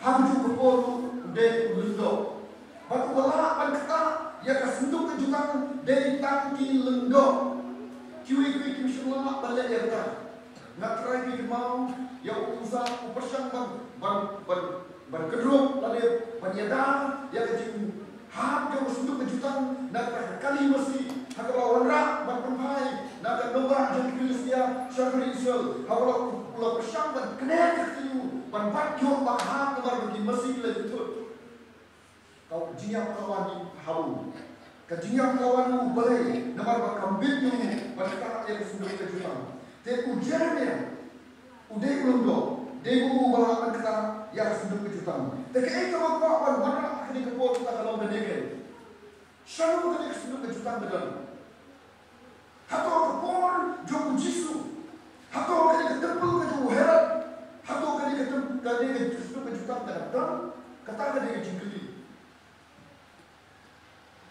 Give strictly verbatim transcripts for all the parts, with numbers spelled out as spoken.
Ha kajuh ka por u dei u lyngdoh. Bad uba lah ban ktah ïa ka synduk ka jutang dei tang ki lyngdoh. Kiwei kiwei kim shym lah ban leh ïa kata. Nga trai phi kynmaw ïa u Usa u pyrshang ban, ban, ban, ban kynrup lane ban ïada ïa ka jing hap jong ka synduk ka jutang na ka kali masi ha kaba la wanrah ban pynphai na ka nongrah jong ki Philistia sha ka ri Israel. Ha kaba la, la pyrshang ban kner ka kti u ban bat ïoh ba ka hap namar ba ki masi ki la ïathuh. Ka jingïap ka la wan ha u. Ka jingïap ka la wan ha u balei namar ba kam bit ïa u ban ktah ïa ka synduk ka jutang. Te u Jeremiah u dei u lyngdoh, dei u ba lah ban ktah ïa ka synduk ka jutang. Te kaei kaba kwah ban wanrah ha kane ka por kata ka long kane. Shano kane ka synduk ka jutang ka don? Hato ka por jong u Jisu? Hato kane ka templ ka jong u Herod? Hato kane ka tem-, kane ka synduk ka jutang ka dang don? Kata ka dei ka jingkylli.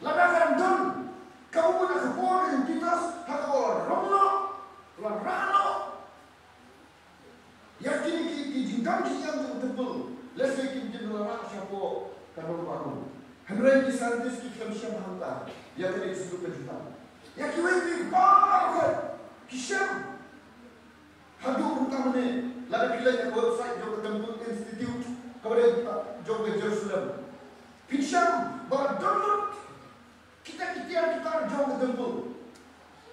Lada ka dang don, kaba mut ha ka por ka jong u Titus, ha kaba la rong noh, la rah noh. Ïa kine ki, ki jingdon jingem jong u templ, lehse kim, kim la rah shapoh ka nongbah ruh. Hynrei ki scientist ki khlem shem hangta ïa kane ka synduk ka jutang. Ïa kiwei kiwei baroh ki shem. Haduh mynta mynne, lada phi leit ha ka website jong ka Temple Institute, kaba dei, ah, jong ka Jerusalem, phin shem ba la don lut kita ki tiar ki tar jong ka templ.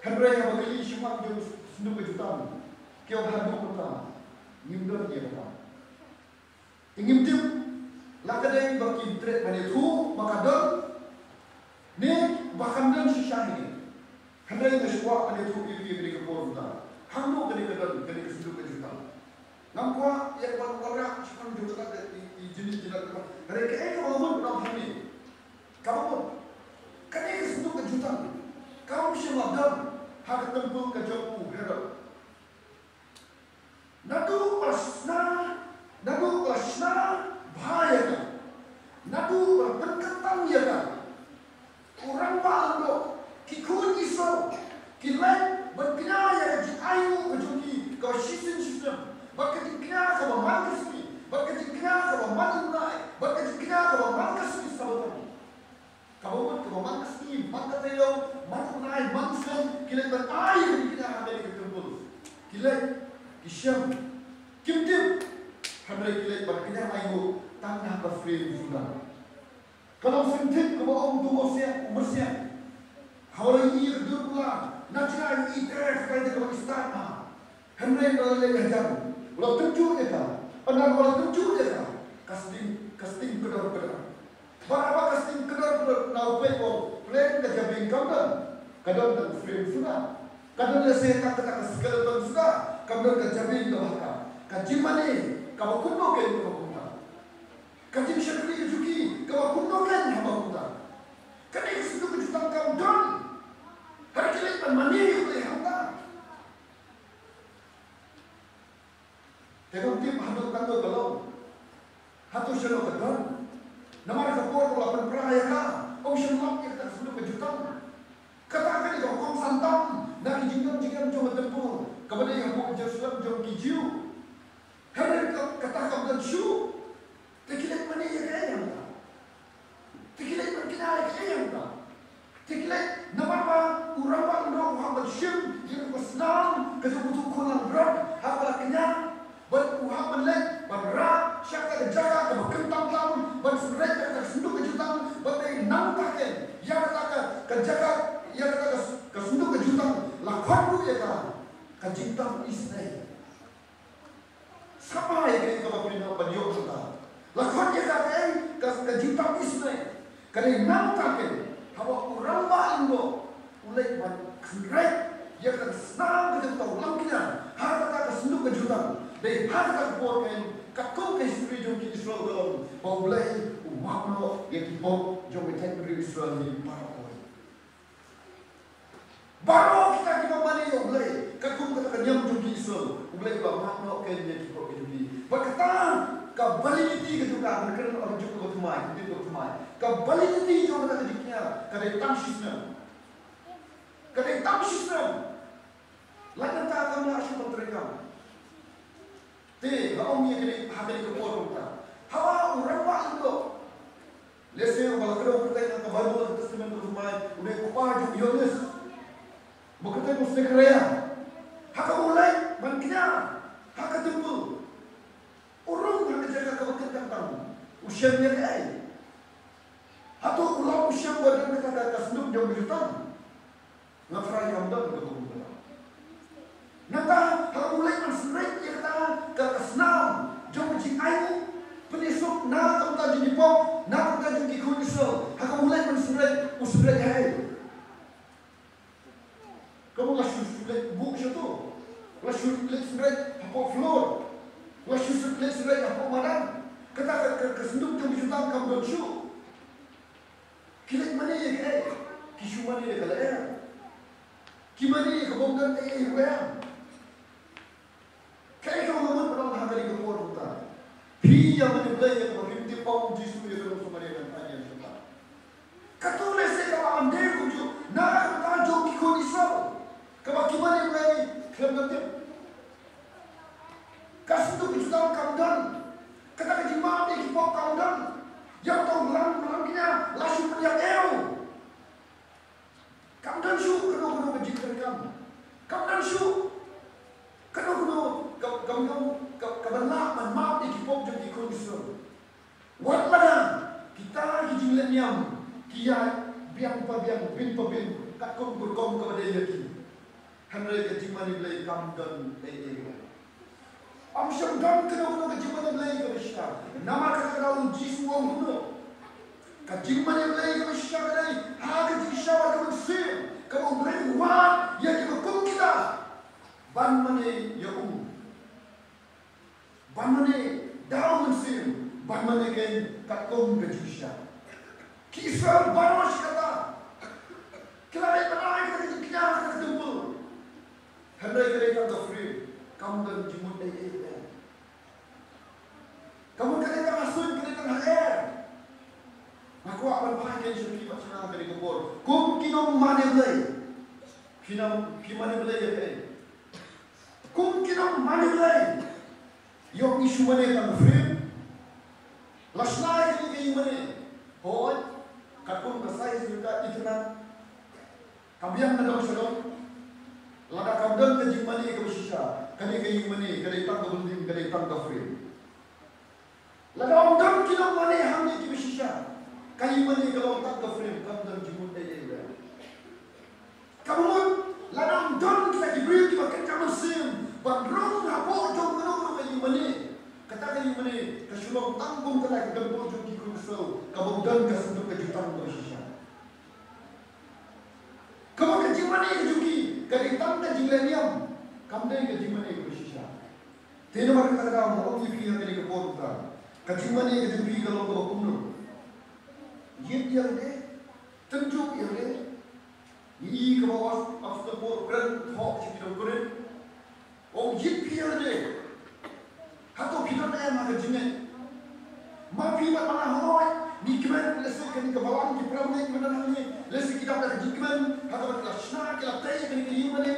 Hynrei haba kylli shaphang jong ka synduk ka jutang, ki ong haduh mynta ngim don ïa kata. Te ngim tip la ka dei ba kim treh ban ïathuh ba ka don, ne ba kan don shisha hi. Hynrei nga shu kwah ban ïathuh ïa phi ha kane ka por mynta, hangno kane ka don, kane ka synduk ka jutang. Ngam kwah ïa ban wanrah shaphang jong kata ka, i, i jingïathuh jingïathuh kata. Hynrei kaei kaba mut ban ong hangne, kaba mut, kane ka synduk ka jutang kam shym la don ha ka templ ka jong u Herod. Naduh ba la shna, naduh ba la shna bha ïa ka, naduh ba la pynkyntang ïa ka, u rangbah lyngdoh, ki khun Israel ki leit ban kñia ïa ka jingainguh ka jong ki kaba shisien shisnem, bad ka jingkñia kaba man ka sngi, bad ka jingkñia kaba man u bnai, bad ka jingkñia kaba man ka sngi Sabbaton. Kaba mut kaba man ka sngi, man ka taïew, man u bnai, man snem, ki leit ban ai ïa ka jingkñia ha kane ka templ. Ki leit, ki shem, kim tip, hynrei ki leit ban kñia ainguh tang na ka frame suda. Ka long sngewthuh kaba ong u mawsiang, u mawsiang. Haba la ïohi ïa ka dur bula, na jngai ïohi te, te kaba ki stad ma. Hynrei ba la leit hajan, ba la tynjuh ïa ka, ynda ba la tynjuh ïa ka, ka sting, ka sting kdor kdor. Bad haba ka sting kdor kdor na u plate, u plate ka jabieng kam don, ka don tang frame suda. Ka don lehse tang kata ka skeleton suda, kam don ka jabieng kaba ha ka. Ka jingmane kaba kumno kein kaba kumta. Ka jingshakri ka jong ki kaba kumno kein kaba kumta. Kane ka synduk ka jutang kam don. Hynrei ki leit ban mane ïa U Blei hangta. Te ngam tip haduh katno ka long. Hato shano ka don. Namar ka por ba la pynpra ïa ka, ym shym lap ïa kata ka synduk ka jutang. Kata ka dei ka hukum santam na ki jingdon jingem jong ka templ, kaba dei hapoh Jerusalem jong ki Jiw. Hynrei ka, kata kam don shuh. Te ki leit mane ïa kaei hangta? Te ki leit ban kñia ïa kaei hangta? Te ki leit namar ba u rangbah lyngdoh u hap ban shim ïa ka snam ka jong uto u khun langbrot ha kaba la kñia, bad u hap ban leit ban rah sha kata ka jaka kaba kyntang tam ban synreit ïa kata ka synduk ka jutang, bad dei nangta kein ïa kata ka, ka jaka, ïa kata ka, ka synduk ka jutang la khot ruh ïa ka ka jingtap isynei. Sngap bha ïa kaei kaba phin hap ban ïoh mynta. La khot ïa ka kaei, ka, ka jingtap isynei. Ka dei nangta kein haba u rangbah lyngdoh u leit ban kynreit ïa ka snam ka jong uta u langkñia ha kata ka synduk ka jutang. Dei ha kata ka por kein katkum ka history jong ki Israel ka long ba U Blei u map noh ïa ki pop jong ka jaitbynriew Israel hi baroh kawei. Baroh kita kiba mane ïa U Blei katkum kata ka niam jong ki Israel, U Blei u la map noh kein ïa ki pop ki jong ki. Bad kata ka validity ka jong ka, ngan kren ïa ka jong ka thymmai, ka tip ka thymmai. Ka validity jong kata ka jingkñia ka dei tang shisnem. Ka dei tang shisnem. Lait nangta kam lah shuh ban treikam. Te nga ong ïa kane ha kane ka por mynta. Ha U dei u kpa jong u Ïoannis. Ba kata u Sekharaïa. Ha kaba u leit ban kñia ha ka templ, u rung ha ka jaka kaba kynthang tam. U shem ïa kaei? Hato u long u shem ba don kata ka, ka sanduk jong ka jutang? Nga tharai kam don kaba kum kata. Nangta ha kaba u leit ban synreit ïa kata ka, ka snam jong ka jingainguh pynsuk na ka bynta jong ki pop, na ka bynta jong ki khun Israel, ha kaba u leit ban synreit, u synreit haei? Ka mut la shu shu leit buh sha to. La shu leit synreit hapoh floor. La shu leit synreit hapoh madan. Kata ka, ka, ka sanduk jong ka jutang kam don shuh. Ki leit mane ïa kaei? Ki shu mane ïa ka lyer. Ki mane ïa kaba ym don ei ei ruh. Kaei kaba nga mut ban ong ha kane ka por mynta? Phi ïa mane blei ïa kaba phim tip ba u Jisu ïa ka nong Samaria kan thait ïa shata. Kato lehse kaba ym dei kumjuh na ka bynta jong ki khun Israel. Kaba ki mane blei khlem da tip. Ka sanduk ka jutang kam don. Kata ka jingmap ïa ki pop kam don. Ïa uta u mlam, mlam kñia la shu pynïap ew. Kam don shuh kano kano ka jingkyrkhu. Kam don shuh kano kano ka, ka, ka, ka, ka ban lah ban map ïa ki pop jong ki khun Israel. Wat lada kita ki jingleh niam ki ïaid biang pa biang, bin pa bin, katkum ka rukom kaba dei ïa ki, hynrei ka jingmane blei kam don ei ei ruh. Ym shym don kano kano ka jingmane blei kaba shisha. Namar kata ka daw u Jisu u ong kumno? Ka jingmane blei kaba shisha ka dei ha ka jingshisha bad ka mynsiem kaba u Blei u wad ïa kiba kum kita ban mane ïa u. Ban mane da u Mynsiem, ban mane kein katkum ka jingshisha. Ki Israel baroh shi katta ki la leit ban ai kata ka jingkñia ha ka templ. Hynrei ka dei tang ka frame, kam don jingmut ei ei ruh. Ka mut ka dei tang ha suiñ, ka dei tang ha lyer. Nga kwah ban phai kein sha phi bad sha nga ha kane ka por kum ki nongmane blei. Phi nang, phi mane blei ïa kaei? Kum ki nongmane blei, ïoh ngi shu mane tang ka frame? La shna ïa kane ka ïing mane? Hooid, katkum ka size jong ka, itynnad. Ka biang na dong sha dong. Lada kam don ka jingmane kaba shisha, kane ka ïing mane ka dei tang ka building, ka dei tang ka frame. Lada ym don ki nongmane hangne kiba shisha, ka ïing mane ka long tang ka frame, kam don jingmut ei ei ruh. Kaba mut, lada ym don kita ki briew kiba kynja mynsiem ban rung hapoh jong kano kano ka ïing mane, kata ka ïing mane ka shu long tang kum kata ka templ jong ki khun Israel kaba ym don ka sanduk ka jutang kaba shisha. Kaba ka jingmane ka jong ki ka dei tang ka jingleh niam, kam dei ka jingmane kaba shisha. Te namar kata ka daw nga ong ïa phi ha kane ka por mynta, ka jingmane ka jong phi ka long kaba kumno? Ïit ïa lade, tynjuh ïa lade. Ngi i kaba u Apostol Paul u kren thoh sha ki nong Korinth. U ong ïit phi ïa lade. Hato phi don em ha ka jingngeit? Ma phi bad ma nga, hooid, ngi kmen, lehse kane ka balang ki para bangeit kiba don hangne, lehse ki dap da ka jingkmen ha kaba ki la shna, ki la tei ïa kane ka ïing mane.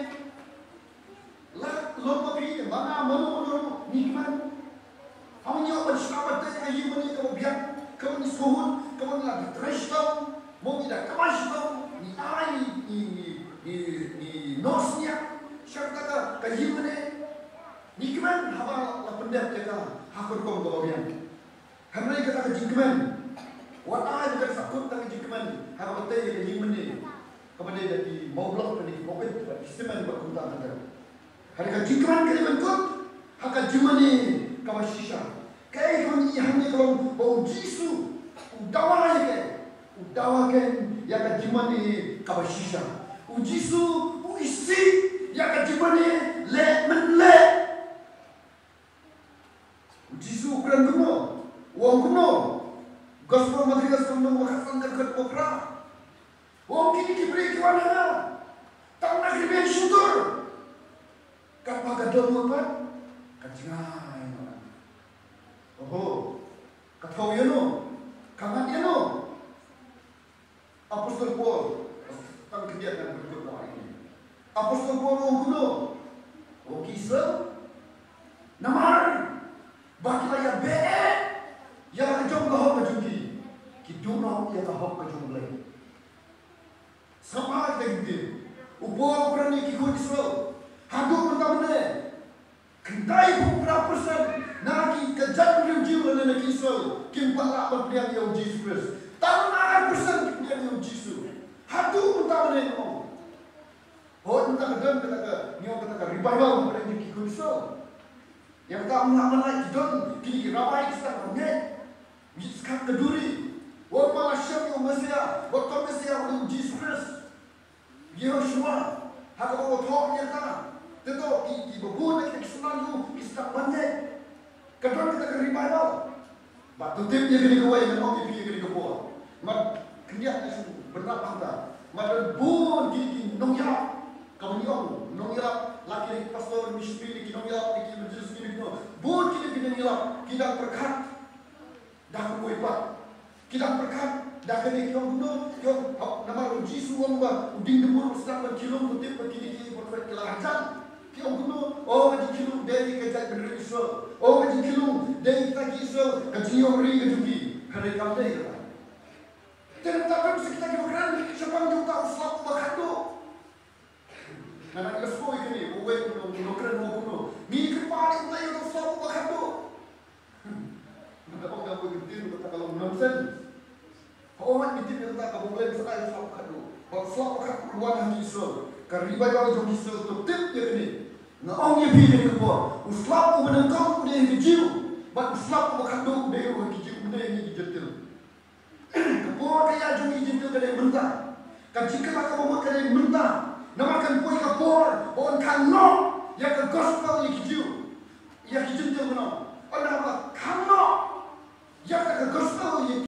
La long ma phi, ma nga, mano mano ruh, ngi kmen. Haba ngi ïoh ban shna ban tei ha ka ïing mane kaba biang, kaba ngi sngewhun, kaba ngi la trei shitom, mo, ngi da kamai shitom, ngi ai, ngi, ngi, ngi, ngi, ngi nosniang sha kata ka, ka ïing mane. Ngi kmen haba la pyndep ïa ka ha ka rukom kaba biang. Hynrei kata ka jingkmen, wat ai ba kan sa kut tang ka jingkmen ha kaba tei ïa ka ïing mane, kaba dei da ki mawblok, da ki mawbit, da ki simen, bad kumta ter ter. Hynrei ka jingkmen ka dei ban kut ha ka jingmane kaba shisha. Kaei kaba ngi i hangne ka long ba u Jisu u dawa ïa kaei? U dawa kein ïa ka jingmane kaba shisha. U Jisu u isih ïa ka jingmane leh men leh. U Jisu u kren kumno? U ong kumno? Gospel Mathaios ka lynnong ba khatsan, ka dkhot ba phra. U ong, kine ki briew ki wan ha nga tang na ka rmiang shyntur, katba ka dohnud pat ka jngai noh. Oho, ka thaw ïano? Ka ngat ïano? Apostol Paul, tang khyndiat ngan pynkut noh ïa kine. Apostol Paul u ong kumno? U ong ki Israel, namar ba ki la ïabeh ïa la ka jong ka hok ka jong ki, ki duh noh ïa ka hok ka jong U Blei. Khun Israel. Haduh mynta mynne, khyndai phew phra percent na ki, ka jaitbynriew Jiw lane na ki Israel kim pat lah ban pdiang ïa u Jisu Khrist. Tang ar percent ki pdiang ïa u Jisu. Haduh mynta mynne, nga ong. Hooid, mynta ka don kata ka, ngi ong kata ka revival hapdeng jong ki khun Israel. Ïa kata, ym lah ban lait, ki don kine ki rabbai ki sdang ban ngeit. Ngi skat ka duri. Wat ma la shem ïa u Messiah, wat ka Messiah u dei u Jisu Khrist. Yehoshua, ha kaba u thoh ïa kata. Te to ki, kiba bun na ki synran jong u ki sdang ban ngeit. Ka don kata ka revival. Bad to tip ïa kane kawei, ngan ong ïa phi ïa kane ka por. Mat khyndiat ïa shu bynrap hangta. Mat don bun ki, ki nongïalap. Kaba ngi ong nongïalap, la ki dei pastor, missionary, ki nongïalap, ki evangelist, ki nongïalap. Bun ki dei ki nongïalap, ki dang pyrkhat da kumwei pat. Ki dang pyrkhat da kane, ki ong kumno, ki ong, hap, namar u Jisu u ong ba u dieng duh bor u sdang ban khie lung, to tip ba kine ki prophet ki la hajan. Ki ong kumno, oh, ka jingkhie lung dei ka jaitbynriew Israel. Oh, ka jingkhie lung dei kita ki Israel, ka jingïoh ri ka jong ki. Hynrei kam dei kata. Te nangta don sa kita kiba kren shaphang jong uta u slap uba khatduh. Nga nang ïohsngew ïa kane, uwei u nong, u nongkren u ong kumno, ngi kyrpad ïa uta, ïa uta u slap uba khatduh. Nga da ong da uwei ka ktien kata ka long nonsense. Hooid, ngi tip ïa kata, kaba U Blei u sa ai u slap uba khatduh. Ba u slap uba khatduh u wan ha ki Israel. Ka revival jong ki Israel to tip ïa kane. Nga ong ïa phi kane ka por, u slap uba nyngkong u dei ha ki Jiw, bad u slap uba khatduh u dei ruh ha ki Jiw, u dei ha ki Jentil. Ka por ka ïa jong ki Jentil ka dei mynta. Ka jingkylla kaba mut ka dei mynta. Namar kan poi ka por ba yn khang noh ïa ka gospel ïa ki Jiw, ïa ki Jentil, mynno? Yn hap ban khang noh ïa ka gospel ïa